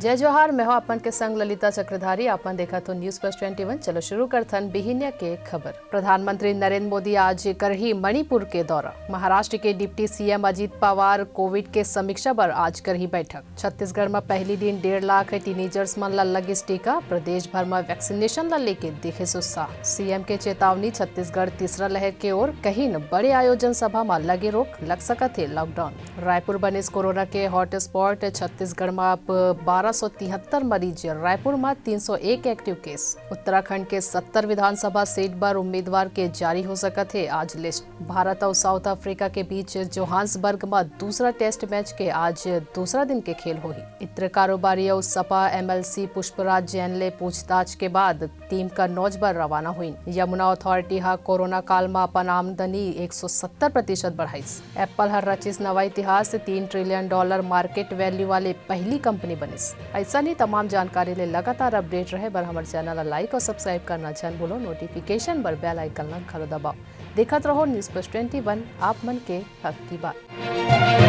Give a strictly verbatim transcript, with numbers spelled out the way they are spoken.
जय जोहार, मैं हूं आप मन के संग ललिता चक्रधारी। आप मन देखत हो News Plus Twenty One। चलो शुरू करथन बिहिनिया के खबर। प्रधानमंत्री नरेंद्र मोदी आज करही मणिपुर के दौरा। महाराष्ट्र के deputy CM Ajit Pawar Covid के समीक्षा बर आज करही बैठक। छत्तीसगढ़ म पहली दिन डेढ़ लाख टीनेजर्स मन ल लगिस टीका। प्रदेश भर म वैक्सीनेशन ल लेके दिखिस उत्साह। सीएम के चेतावनी, छत्तीसगढ़ तीसरा लहर के ओर, कहीं न बड़े आयोजन सभा म लगे रोक, लग सकत हे लॉकडाउन। रायपुर बनिस कोरोना के हॉटस्पॉट। छत्तीसगढ़ म अब बारह सौ तिहत्तर मरीज, रायपुर म तीन सौ एक एक्टिव केस। उत्तराखंड के सत्तर विधानसभा सीट बर उम्मीदवार के जारी हो सकत हे आज लिस्ट। भारत अउ साउथ अफ्रीका के बीच जोहान्सबर्ग म दूसरा टेस्ट मैच के आज दूसरा दिन के खेल होही। इत्र कारोबारी अउ सपा एमएलसी पुष्पराज जैन ले पूछताछ के बाद टीम कन्नौज बर रवाना हुई। यमुना अथॉरिटी ह कोरोना काल म अपन आमदनी एक सौ सत्तर प्रतिशत बढ़ाइस। एप्पल हर रचिस नवा इतिहास, तीन ट्रिलियन डॉलर मार्केट वैल्यू वाले पहली कंपनी बनिस। ऐसा ही तमाम जानकारी ले लगातार अपडेट रहे बर हमर चैनल ला लाइक और सब्सक्राइब करना झन भूलो। नोटिफिकेशन बर बेल आइकन ला घलो दबाओ। देखत रहो News Plus Twenty One, आप मन के हक की बात।